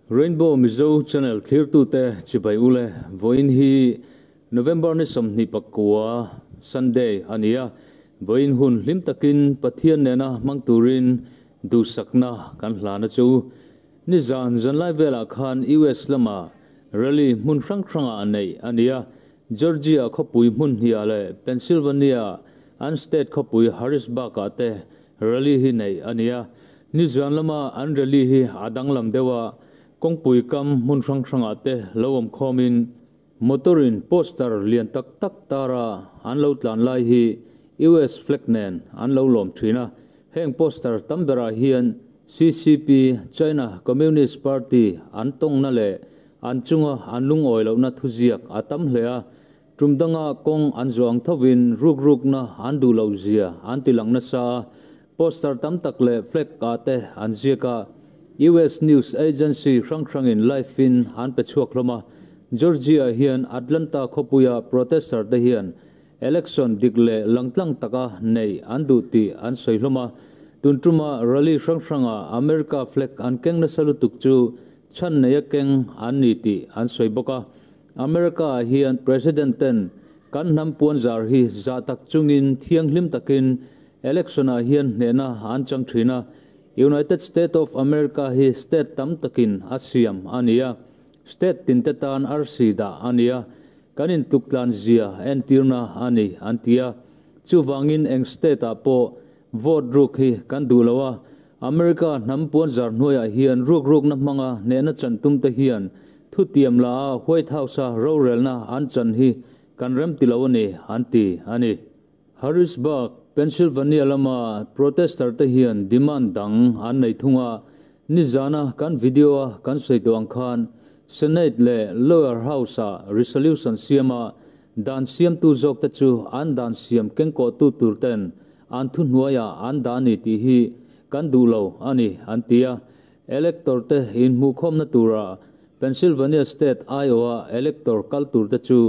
Rainbow Mizo Channel thlirtute chibai ule, vawiin hi November ni 29 Sunday a ni a, vawiin hun hlim takin Pathian nena hmang turin duhsakna kan hlan a chu. Nizan zanlai velah khan US lama rally hmun hrang hrangah neih a ni a, Georgia khawpui hmun hniah leh Pennsylvania an state khawpui Harrisburg ah te rally hi neih a ni a. Nizan lama an rally hi a danglam deuh a, kawngpui kam hmun hrang hrangah te lo awm khawmin motor in poster lian tak tak tara an lo tlan lai hi US flag nen an lo lawm thin a. Heng poster tam berah hian CCP, China Communist Party, an tawngna leh an chunga an lungawi lohna thuziak a tam hle a. Tum danga kawng an zawh ang thovin ruk rukna an duh loh zia an ti lang nasa a. Poster tam tak leh flag ah te an ziak a. US news agency hrang hrangin live in an pe chhuak hlawm a. Georgia hian Atlanta khawpuia protester te hian election dik leh langtlang taka neih an duh tih an sawi hlawm a. Tun tuma rally hrang hranga America flag an keng nasa lutuk chu chhan neia keng an ni tih an sawi bawk a. America ah hian President ten kan hnam puan zar hi zah tak chungin thianghlim takin election ah hian hnehna an chang thin a. United State of America hi state tam takin a siam a ni a, state tinte tan arsi dah a ni a, kan intuktlan zia entirna a ni an ti a. Chuvangin eng state ah pawh vote ruk hi kan duh lo a, America hnam puanzar hnuaiah hian ruk rukna hmanga hnehna chan tum te hian thutiam la a White House a rorelna an chan hi kan remti lo a ni an ti a ni. Harrisburg, Pennsylvania lama protester te hian demand dang an nei thung a, nizana kan video a kan sawi tawh ang khan Senate leh Lower House ah resolution siam a, dan siamtu zawk te chu an dan siam kengkawhtu tur ten an thuhnuaiah an dah a ni tih hi kan duh lo a ni an ti a. Elector te inhmuhkhawmna tura Pennsylvania state aiawha elector kal tur te chu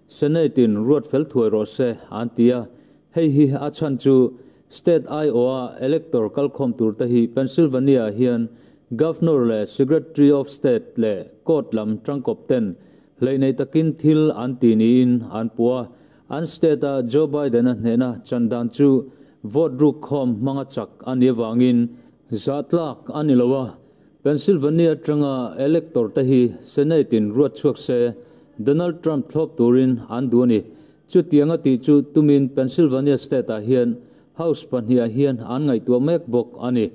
Senate in ruat fel thuai rawh se an ti a, hei hi a chhan chu state aiawha elector kalkhawm tur te hi Pennsylvania ah hian Governor leh Secretary of State leh court lam tangkawp ten hleih nei takin thil an ti niin an puh a, an state a Joe Biden a hnehna chan dan chu vote ruk khawm hmanga chak a nih avangin zah tlak a ni lo a. Pennsylvania atanga elector te hi Senate in ruat chhuak se, Donald Trump thlawp turin an duh a ni. Chutianga tih chu tumin Pennsylvania state ah hian House pahniha hian an ngaihtuah mek bawk a ni.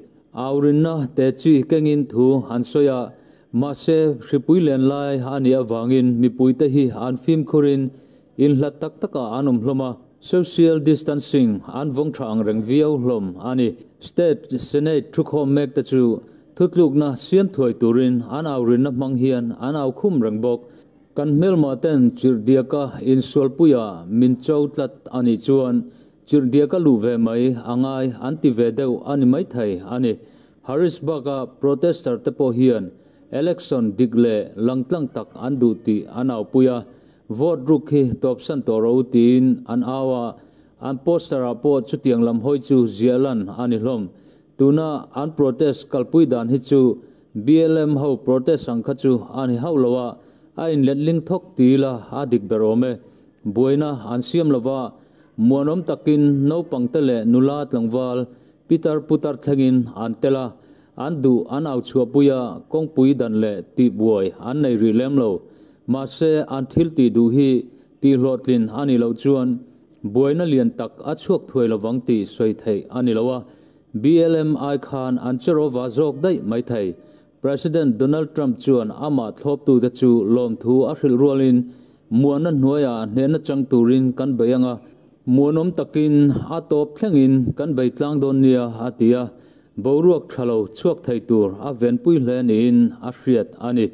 Aurinna te chi kengin thu an sawi a, mahse hripui len lai a nih avangin mipuite hi an fimkhurin inhlat tak takah an awm hlawm a, social distancing an vawng tha ang reng viau hlawm a ni. State Senate thukhawm mek te chu Thutlukna siam thuai turin an aurinna hmang hian an au khum reng bawk. Kan hmelma ten chirhdiaka insualpuia min cho tlat a nih chuan chirhdiaka luh ve mai a ngai an ti ve deuh a ni maithei a ni. Harrisburg-a protester te pawh hian election dik leh langtlang tak an duh tih an aupui a, vote ruk hi tawpsan tawh rawh u tiin an au a, an poster-ah pawh chutiang lam hawi chu ziah lan a ni hlawm. Tuna an protest kalpui dan hi chu BLM ho protest ang kha chu a ni hauh lo a, a inletling thawk ti ila a dik ber awm e. Buaina an siam lo va, muanawm takin naupangte leh nula tlangval pitar putar thlengin an tel a, an duh an au chhuahpui a, kawngpui dan leh tihbuai an nei rih lem lo. Mahse an thil tih duh hi tihhlawhtlin a nih loh chuan Buaina lian tak a chhuak thuai lovang tih sawi theih a ni lo a, BLM ai khan an che rawva zawk daih mai thei. President Donald Trump chuan amah thlawptute chu lawmthu a hrilh rualin, Muanna hnuaiah hnehna chang turin kan bei ang a, muanawm takin a tawp thlengin kan bei tlang dawn nia, a ti a, boruak tha lo chhuak thei tur a venpui hle niin a hriat a ni.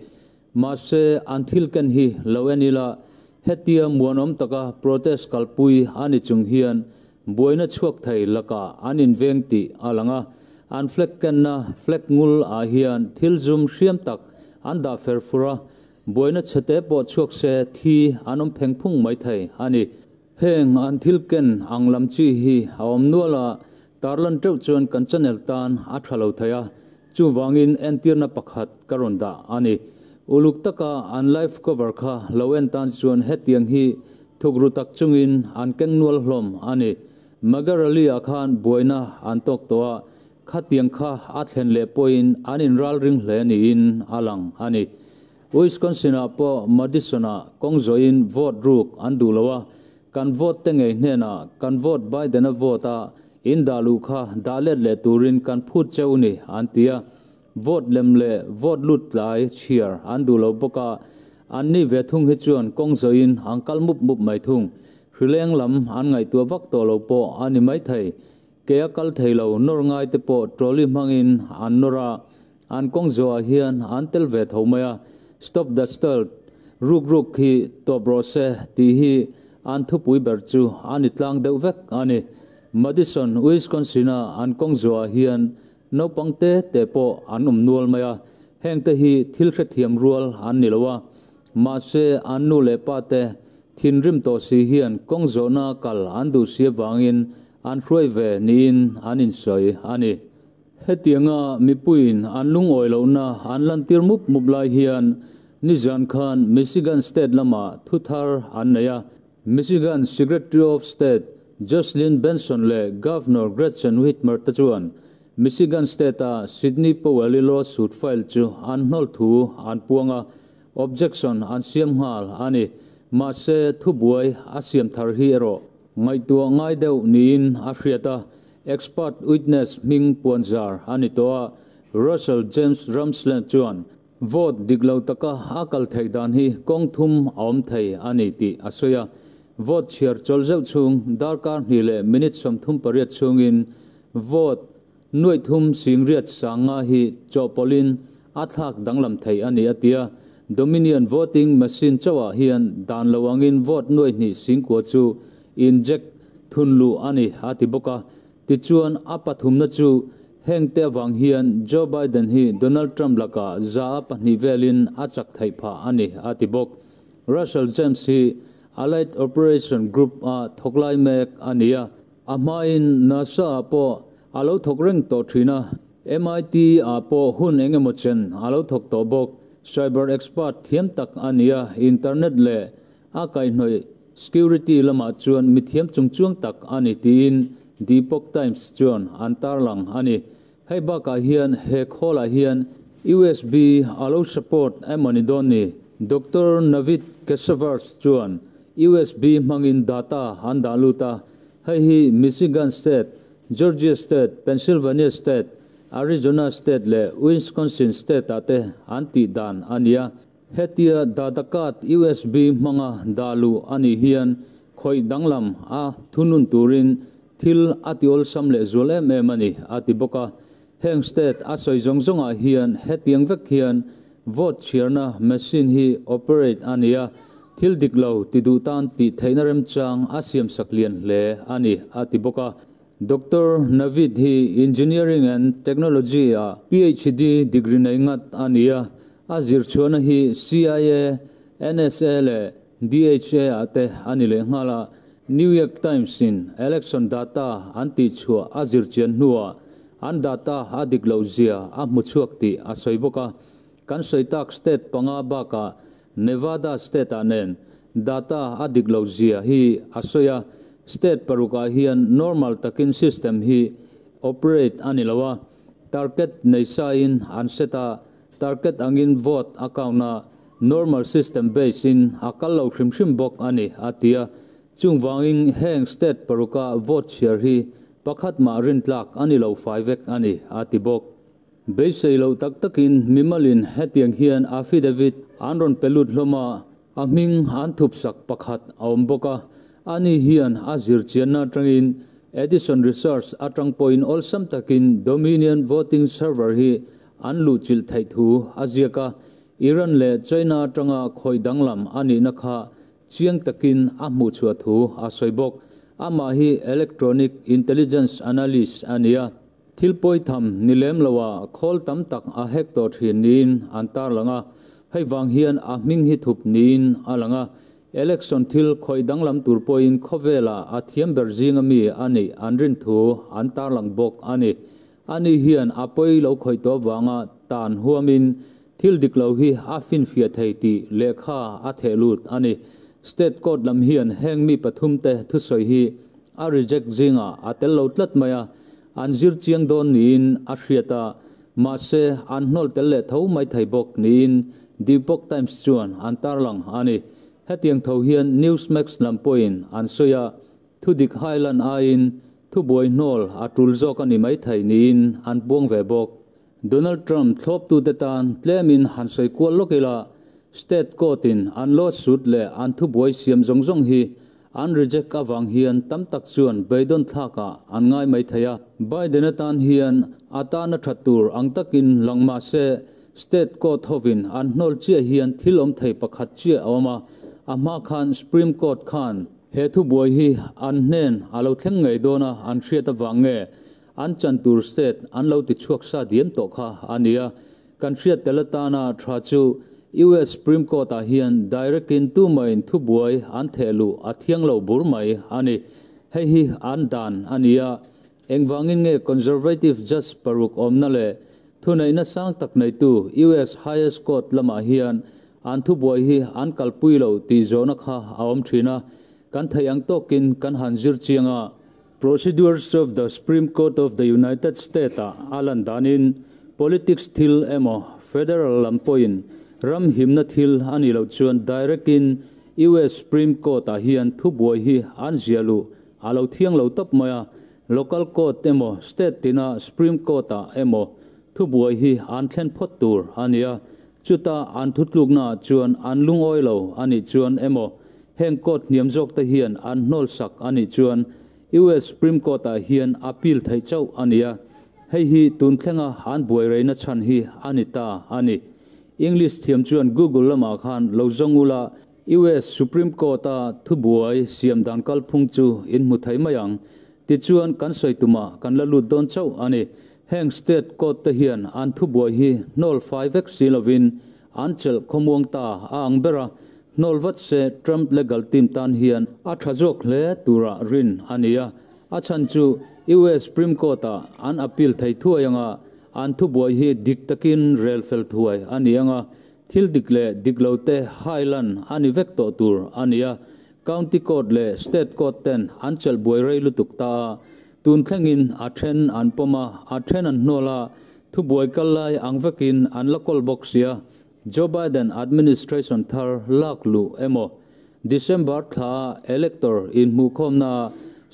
Mahse, an thil ken hi lo en ila, hetia muanawm taka protest kalpui a ni chung hian buaina chhuak thei lakah an inveng tih a lang a. An flag kenna flag ngul ah hian thil zum hriam tak an dah fer fur a, buaina chhete pawh chhuak se thi an awm pheng phung mai thei a ni. Heng an thil ken ang lam chi hi a awm nual a, tarlan teuh chuan kan channel tan a tha lo thei a. Chuvangin entirna pakhat ka rawn dah a ni. Uluk taka an live cover kha lo en tan chuan hetiang hi thukru tak chungin an keng nual hlawm a ni. MAGA rally ah khan buaina an tawk tawh a, khatiang kha a thlen leh pawhin an inralring hle niin a lang a ni. Wisconsin-ah pawh Madison-ah kawng zawhin vote ruk an duh lo a, kan vote te ngei hnenah kan vote Biden-a vote a in dah luh kha dah let leh turin kan phut cheu ni an ti a, vote lem leh vote lut tlai chhiar an duh lo bawk a, anni ve thung hi chuan kawng zawhin an kal mup mup mai thung. Hrileng lam an ngaihtuah vak tawh lo pawh a ni maithei. Ke a kal thei lo nawr ngai te pawh trolley hmangin an nawr a, an kawng zawhah hian an tel ve tho mai a, Stop the Steal, ruk ruk khi tawp rawh se tih hi an thupui ber chu a ni tlang deuh vek a ni. Madison, Wisconsin-a an kawng zawhah hian naupang te te pawh an awm nual mai a, heng te hi thil hrethiam rual an ni lo a, mahse an nu leh pa te Thinrim tawh si hian kawng zawhna kal an duh si avangin an hruai ve niin an insawi a ni. Hetianga mipuiin an lungawi lohna an lantir mup mup lai hian nizan khan Michigan State lamah thu thar an nei a. Michigan Secretary of State Jocelyn Benson leh Governor Gretchen Whitmer te chuan Michigan State-a Sidney Powell-i lawsuit file chu an hnawl thu an puang a. Objection an siam nghal a ni. Mahse, thubuai a siam thar hi erawh ngaihtuah ngai deuh niin a hriat a, expert witness hming puanzar a ni tawh a, Russell James Ramsland chuan vote dik lo taka a kal theih dan hi kawng thum a awm thei a ni tih a sawi a. Vote chhiar chawl zeuh chhung darkar hnih leh minute 38 chhungin vote Nuaih thum singriat sanga hi chawhpawlhin a thlak danglam thei a ni a ti a. Dominion voting machine chauhah hian dan lo angin vote nuaih hnih singkua chu inject thun luh a ni a ti bawk a. Tichuan a pathumna chu heng te avang hian Joe Biden hi Donald Trump lakah 2% velin a chak theih phah a ni a ti bawk. Russell James hi Allied Operation Group a thawk lai mek a ni a. A hmain NASA ah pawh a lo thawk reng tawh thin a, MIT ah pawh hun eng emaw chen a lo thawk tawh bawk. Cyber expert thiam tak a ni a, internet leh a kaihhnawih security lamah chuan mithiam chungchuang tak a ni tiin The Epoch Times chuan an tarlang a ni. Hei bakah hian he khawlah hian USB a lo support emaw ni dawn ni? Doctor Navid Keshavarz chuan USB hmangin data an dah lut a, hei hi Michigan State, Georgia State, Pennsylvania State, Arizona State leh Wisconsin State-ah te an tih dan a ni a. Hetia data card USB hmanga dah luh a nih hian khawih danglam a thunun turin thil a ti awlsam leh zual em em a ni, a ti bawk a. Heng state a sawi zawng zawngah hian hetiang vek hian vote chhiarna machine hi operate a ni a, thil dik lo ti duh tan tih theihna remchang a siamsak lian hle a ni, a ti bawk a. Doctor Navid hi Engineering and Technology ah PhD degree nei ngat a ni a, a zirchhuahna hi CIA, NSA leh DHA ah te a ni leh nghal a. New York Times in election data an tihchhuah a zirchian hnuah an data a dik loh zia a hmu chhuak tih a sawi bawk a. Kan sawi tak state panga bakah Nevada state ah nen data a dik loh zia hi a sawi a. State parukah hian normal takin system hi operate a ni lo a, target nei sain an set a, target angin vote a count a, Normal system base in a kal lo hrim hrim bawk a ni, a ti a. Chung vangin heng state paruka vote chhiar hi pakhat mah rintlak a ni lo fai vek a ni, a ti bawk. Beisei loh tak takin mimalin hetiang hian affidavit an rawn pe lut hlawm a, a hming an thupsak pakhat a awm bawk a. Ani hian a zirchianna atangin Edison Research atang pawhin awlsam takin Dominion voting server hi an luhchilh theih thu a ziak a. Iran leh China atanga khawih danglam a nihna kha chiang takin a hmuh chhuah thu a sawi bawk. Amah hi electronic intelligence analyst a ni a, thil pawi tham ni lem loah khawl tam tak a hack tawh thin niin an tarlang a, hei vang hian a hming hi thup niin a lang a. Election thil khawih danglam tur pawhin khawvelah a thiam ber zinga mi a nih an rin thu an tarlang bawk a ni. Ani hian a pawi lo khawih tawh avanga tan huamin thil dik lo hi a finfiah thei tih lehkha a theh lut a ni. State court lam hian heng mi pathumte thusawi hi a reject zingah a tel lo tlat mai a, an zir chiang dawn niin a hriat a, mahse an hnawl tel leh tho mai thei bawk niin The Epoch Times chuan an tarlang a ni. Hetiang tho hian Newsmax lam pawhin an sawi a, thudik hailan aiin thubuai hnawl a tul zawk a ni mai thei niin an puang ve bawk. Donald Trump thlawptute tan tlemin han sawi kual lawk ila, State court-in an lawsuit leh an thubuai siam zawng zawng hi an reject avang hian tam tak chuan beidawn thlakah an ngai mai thei a. Biden atan hian a tana tha tur ang takin lang mah se, State court hovin an hnawl chiah hian thil awm thei pakhat chiah a awm a, a hma khan Supreme Court khan he thubuai hi an hnen a lo thleng ngei dawn a an hriat avang nge an chan tur state an lo ti chhuak sa diam tawh kha a ni a. Kan hriat tel atana tha chu US Supreme Court-ah hian direct-in tumahin thubuai an theh luh a thiang lo bur mai a ni. Hei hi an dan a ni a. Engvangin nge Conservative judge paruk awmna leh thuneihna sang tak neitu US highest court lamah hian an thubuai hi an kalpui lo tih zawhna kha a awm thin a, kan theih ang tawkin kan han zir chiang a. Procedures of the Supreme Court of the United States-ah a lan danin politics thil emaw federal lam pawhin ram himna thil a nih loh chuan direct-in US Supreme Court-ah hian thubuai hi an ziah luh a lo thiang lo tawp mai a, local court emaw state tina Supreme Court-ah emaw thubuai hi an thlen phawt tur a ni a, chuta an thutluknaah chuan an lungawi lo a nih chuan emaw heng court hniam zawkte hian an hnawlsak a nih chuan US Supreme Court-ah hian appeal theih chauh a ni a, hei hi tun thlenga an buai reina chhan hi a ni ta a ni. English thiam chuan Google lamah khan lo zawng ula US Supreme Court-a thubuai siam dan kalphung chu in hmu thei mai ang. Tichuan kan sawi tumah kan la lut dawn chauh a ni. Heng state court te hian an thubuai hi hnawl fai vek si lovin an chelh khawmuang ta a ang ber a, hnawl vat se Trump legal team tan hian a tha zawk hle tura rin a ni a. A chhan chu US Supreme Court-ah an appeal thei thuai anga an thubuai hi dik takin rel fel thuai a ni anga thil dik leh dik lo te hailan a ni vek tawh tur a ni a. County Court leh State Court ten an chelh buai rei lutuk ta a, tun thlengin a then an pawm a, a then an hnawl a, thubuai kal lai ang vekin an la kawl bawk sia. Joe Biden administration thar lak luh emaw December thla a elector inhmuhkhawmna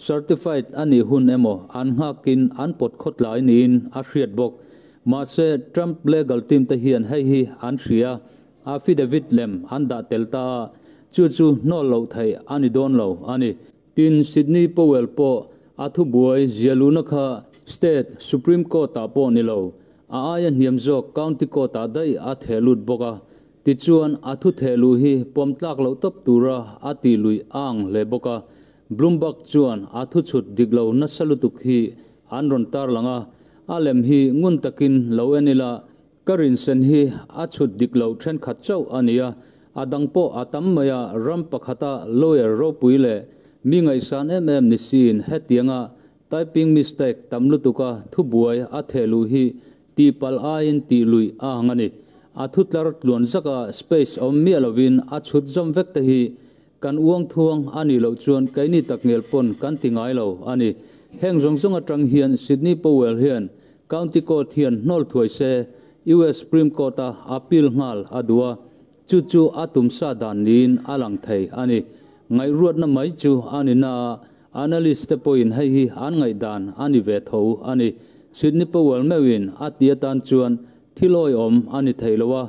certified a nih hun emaw an nghakin an pawt khawtlai niin a hriat bawk. Mahse Trump legal team te hian hei hi an hria, affidavit lem an dah tel ta a, chu chu hnawl loh theih a ni dawn lo a ni. Tin, Sidney Powell pawh a thubuai zialuna kha State Supreme Court-ah pawh ni lo, a aia hniam zawk County Court-ah daih a theh lut bawk a. Tichuan, a thu theh luh hi pawm tlak loh tawp tura a tih luih a ang hle bawk a. Bloomberg chuan a thu chhut dik lo nasa lutuk hi an rawn tarlang a, a lem hi ngun takin lo en ila, Ka rinsen hi a chhut dik loh thenkhat chauh a ni a, a dang pawh a tam mai a, ram pakhata lawyer ropui leh mi ngaihsan em em ni siin hetianga typing mistake tam lutuka thubuai a theh luh hi tihpalh aiin tih luih a ang a ni. A thu tlar tluan zaka space awm miah lovin a chhut zawm vek te hi kan uang thuang a nih loh chuan keini takngial pawn kan ti ngai lo a ni. Heng zawng zawng atang hian Sidney Powell hian County Court hian hnawl thuai se US Supreme Court-a appeal nghal a duh a, chu chu a tumsa dan niin a lang thei a ni. Ngaihruatna mai chu a ni na a, analyst te pawhin hei hi an ngaihdan a ni ve tho a ni. Sidney Powell meuhin a ti atan chuan thil awihawm a ni thei lo a,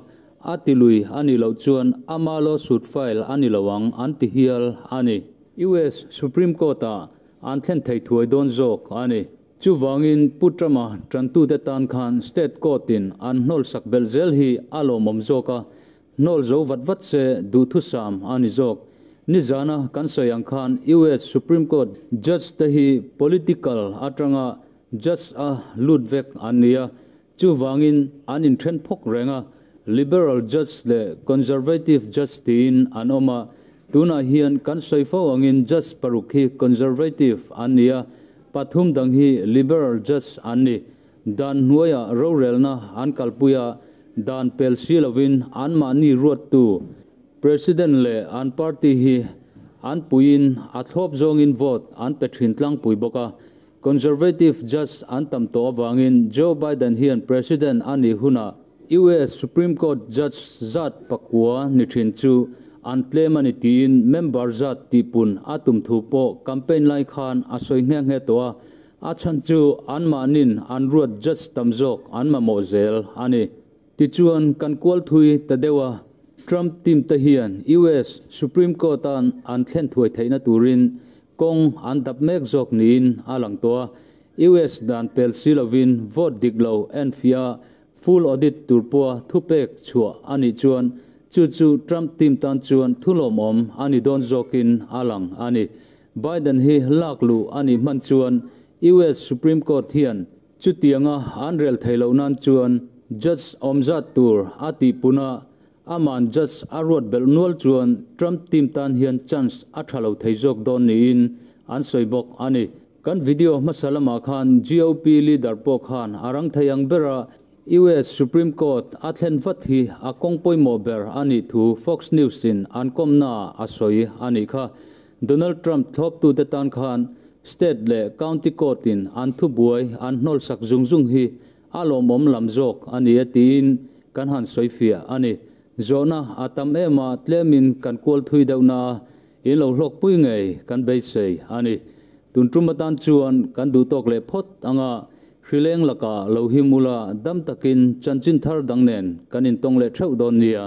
a ti lui a nih loh chuan ama lawsuit file a ni lo ang an ti hial a ni. US Supreme Court-ah an thlen thei thuai dawn zawk a ni. Chuvangin Pu Trump-a tantute tan khan State Court-in an hnawl sak belh zel hi a lawmawm zawk a, hnawl zo vat vat se duhthusam a ni zawk. Nizana kan sawi ang khan US Supreme Court Judge te hi political atanga Judge a lut vek an ni a, chuvangin an inthen phawk reng a, Liberal Judge leh Conservative Judge tiin an awm a, tunah hian kan sawi fo angin Judge paruk hi Conservative an ni a, pathum dang hi Liberal Judge an ni. Dan hnuaiah rorelna an kalpui a, dan pel si lovin anmahni ruattu President leh an party hi an puiin a thlawp zawngin vote an pe thin tlangpui bawk a. Conservative judge an tam tawh avangin Joe Biden hian President a nih hunah US Supreme Court judge zat pakua ni thin chu an tlem a ni tiin member zat tihpun a tum thu pawh campaign lai khan a sawi nghe nghe tawh a, a chhan chu anmahnin an ruat judge tam zawk an mamawh zel a ni. Tichuan kan kual thui ta deuh a, Trump team te hian US Supreme Court an an thlen thuai theihna turin kawng an dap mek zawk niin a lang tawh a, US dan pel si lovin vote dik lo enfiah a, full audit tur pawha thupek chhuah a nih chuan chu chu Trump team tan chuan thu lawmawm a ni dawn zawkin a lang a ni. Biden hi lak luh a nih hman chuan US Supreme Court hian chutianga an rel thei loh nan chuan judge awm zat tur a tihpun a, aman judge a ruat belh nual chuan Trump team tan hian chance a tha lo thei zawk dawn niin an sawi bawk a ni. Kan video hmasa lamah khan GOP leader pawh khan a rang thei ang bera US Supreme Court a thlen vat hi a kawng pawimawh ber a nih thu Fox News in an kawmna a sawi a nih kha. Donald Trump thlawptute tan khan state leh county court in an thubuai an hnawl sak zung zung hi a lawmawm lam zawk a ni a tiin kan han sawi fiah a ni. Zawhna a tam em a, tlemin kan kual thui deuh na a, in lo hlawkpui ngei kan beisei a ni. Tun tum atan chuan kan duh tawk leh phawt anga hrileng lakah lo him ula dam takin chanchin thar dang nen kan intawng leh theuh dawn nia.